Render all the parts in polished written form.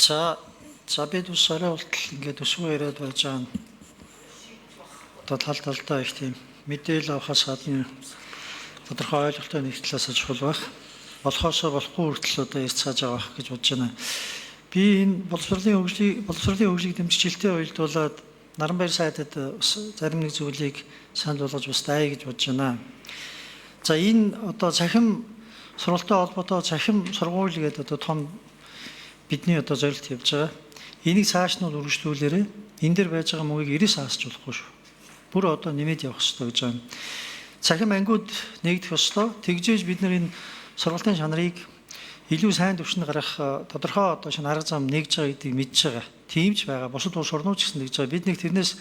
За за бид бас орой болтол ингээд өсвөө яриад байж байгаа нь одоо тал талдаа их тийм мэдээлэл авахаас гадна тодорхой ойлголттой нэг талаас чухал байх. Болохоосоо болохгүй хүртэл одоо ярьцгааж байгаа байх гэж бодож байна. Би энэ боловсролын хөгжлийг дэмжих жилтэй уялдуулаад Наранбаяр сайдад бас зарим нэг зүйлийг санал болгож бас даа гэж бодож байна. За, энэ одоо цахим сургалттай холбоотой цахим сургууль гэдэг одоо том бидний одоо зорилт явж байгаа. Энийг цааш нь үргэлжлүүлээрэй. Энэ дээр байж байгаа мөнгийг 90 саасч болохгүй шүү. Бүр одоо нэмээд явах хэрэгтэй гэж байгаа юм. Цахим ангиуд нэгдэх ёстой. Тэгжээж бид нар энэ сургалтын чанарыг илүү сайн түвшинд гаргах тодорхой одоо шинэ арга зам нэгж байгаа гэдгийг мэдж байгаа. Тийм ч байгаа. Бусад улс орнууд ч гэсэн нэгж байгаа. Бид нэг тэрнээс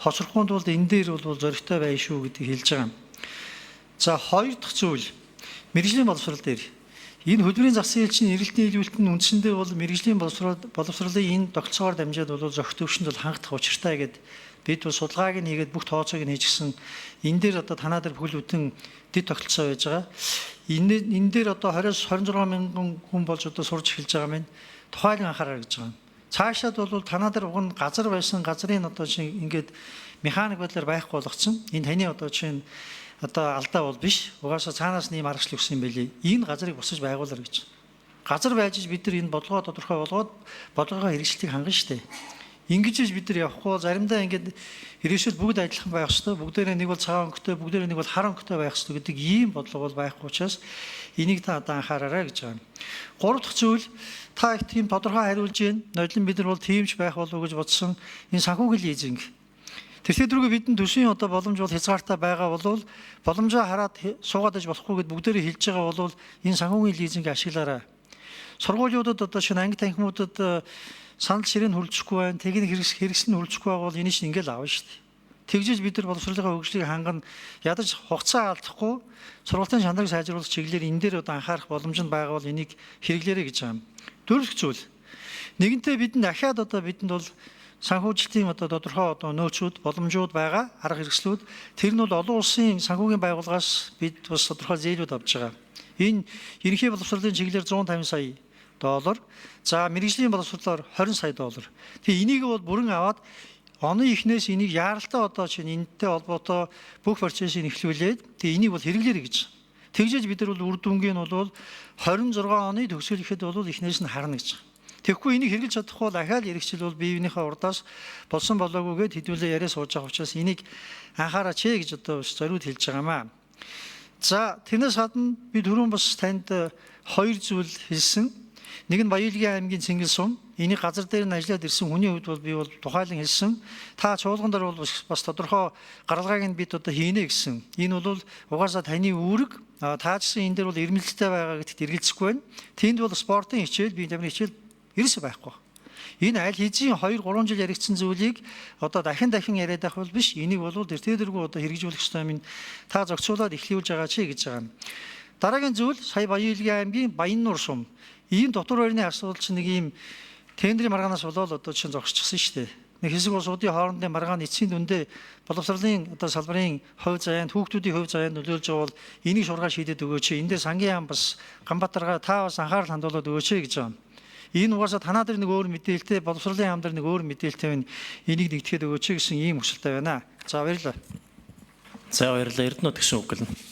хоцрохгүй тулд энэ дээр бол зоригтой байх шүү гэдгийг хэлж байгаа юм. За, хоёр дахь зүйл, мэргэжлийн боловсрол дээр энэ хөдөлмөрийн зах зээл чинь эрэлтийн нийлүүлэлт нь үндсэндээ бол мэргэжлийн боловсролын энэ тогтолцоогоор дамжаад бол зохих төвшөнд бол хангах учиртай гэд бид бол судалгааг нь хийгээд, бүх тооцоог нь хийжсэн. Энэ дээр одоо танаа дээр бүхэл бүтэн дэд тогтолцоо байж байгаа. Энэ дээр одоо 20-с 26 мянган хүн болж одоо сурж эхэлж байгаа юм. Тухайлан анхаараа гэж байгаа юм. Цаашаад бол танаа дээр уг нь газар байсан, газрын одоо чинь ингээд механик байдлаар байхгүй болгоцсон. Энэ таны одоо чинь одоо алдаа бол биш. Угаасаа цаанаас нь ийм аргачлал өгсөн юм билий. Энэ газрыг бусаж байгуулаарай гэж. Газар байж бид нар энэ бодлогоо тодорхой болгоод бодлогоо хэрэгжилтийг хангана штэ. Ингэж бид нар явахгүй заримдаа ингээд ерөөсөө бүгд адилхан байх ёстой. Бүгдээрээ нэг бол цагаан өнгөтэй, бүгдээрээ нэг бол хар өнгөтэй байх ёстой гэдэг ийм бодлого бол байхгүй учраас энийг та одоо анхаараарай гэж байгаа юм. Гурав дахь зүйл, та их тийм тодорхой хариулж байна. Нодлон бид нар бол тийм ч байх болов уу гэж бодсон. Энэ санхүүгийн лизинг. Тэгэхээр дөрөв бидэнд төсвийн одоо боломж бол хязгаартай байгаа бол боломжоо хараад суугаад иж болохгүй гэд бүгдээрээ хэлж байгаа бол энэ санхүүгийн лизинг ашиглаарай. Сургуулиудад одоо шинэ анги танхимуудад санал ширээнд хүрэлцэхгүй байна. Техник хэрэгсэл нь хүрэлцэхгүй байгаа бол энэ чинь ингээл авна шүү дээ. Тэгжиж бид нар боловсролын хөгжлийг хангана, ядаж хугацаа алдахгүй сургалтын чанарыг сайжруулах чиглэлээр энэ дээр одоо анхаарах боломж нь байгаа бол энийг хэрэглээрэй гэж байгаа юм. Дөрөв зүйл. Нэгэнтээ бидэнд дахиад одоо бидэнд бол санхүүжилтийн одоо тодорхой одоо нөөцүүд, боломжууд байгаа, арга хэрэгслүүд, тэр нь бол олон улсын санхүүгийн байгууллагаас бид бас тодорхой зээлүүд авч байгаа. Энэ ерөнхий боловсролын чиглэлээр 150 сая доллар. За, мэргэжлийн боловсролоор 20 сая доллар. Тэгээ энийг бол бүрэн аваад оны эхнээс энийг яаралтай одоо чинь энэтэй холбоотой бүх процессыг эхлүүлээд, тэгээ энийг бол хэрэглээрэй гэж. Тэгжээж бид нар бол үр дүнгийн нь бол 26 оны төгсгөл ихэд бол эхнээс нь харна гэж. Тэгэхгүй энийг хэрэглэж чадахгүй бол ахаал эргэжил бол бие биенийхээ урдаас болсон болоогүйгээд хэдүүлээ яриа сууж байгаа учраас энийг анхаараач ээ гэж одоо бас зориуд хэлж байгаамаа. За, тэрнээс гадна би түрүүн бас танд хоёр зүйл хэлсэн. Нэг нь Баян аймгийн Цэнгэл сум. Энийг газар дээр нь ажиллаад ирсэн хүний хувьд бол би бол тухайлан хэлсэн. Та чуулган дээр бол бас тодорхой гаралгааг нь бид одоо хийнэ гэсэн. Энэ бол угаасаа таны үүрэг. Таажсан энэ дээр бол эрмэлзэлтэй байгаа гэдэгт эргэлзэхгүй байна. Тэнд бол спортын хичээл, бие тамирын хичээл ерөөсөө байхгүй. Энэ аль хэзээ 2 3 жил яригдсан зүйлийг одоо дахин дахин яриад байх бол биш. Энийг бол тэртээ одоо хэрэгжүүлэх ёстой юм. Та зохицуулаад эхлүүлж байгаа чи гэж байгаа юм. Дараагийн зүйл, сая Баян аймгийн Баяннуур сум. Ийм дотор байрны асуудал чинь нэг ийм тендрийн маргаанаас болоод одоо чинь зогсчихсон шүү дээ. Нэг хэсэг улсуудын хоорондын маргаан эцсийн дүндээ боловсролын одоо салбарын хувь заяанд, хүүхдүүдийн хувь заяанд нөлөөлж байгаа бол энийг шуургаа шийдээд өгөөч. Энд дээр сангийн яам бас Ганбаатаргаа та бас анхаарал хандуулад өгөөч гэж байгаа юм. Энэ угаасаа танаа дээр нэг өөр мэдээлэлтэй, боловсролын яам дээр нэг өөр мэдээлэлтэй байна. Энийг нэгтгэхэд өгөөч гэсэн ийм хүсэлтэй байна. За, баярлалаа. За, баярлалаа. Эрдэнэ тэгшин үг гэлнэ.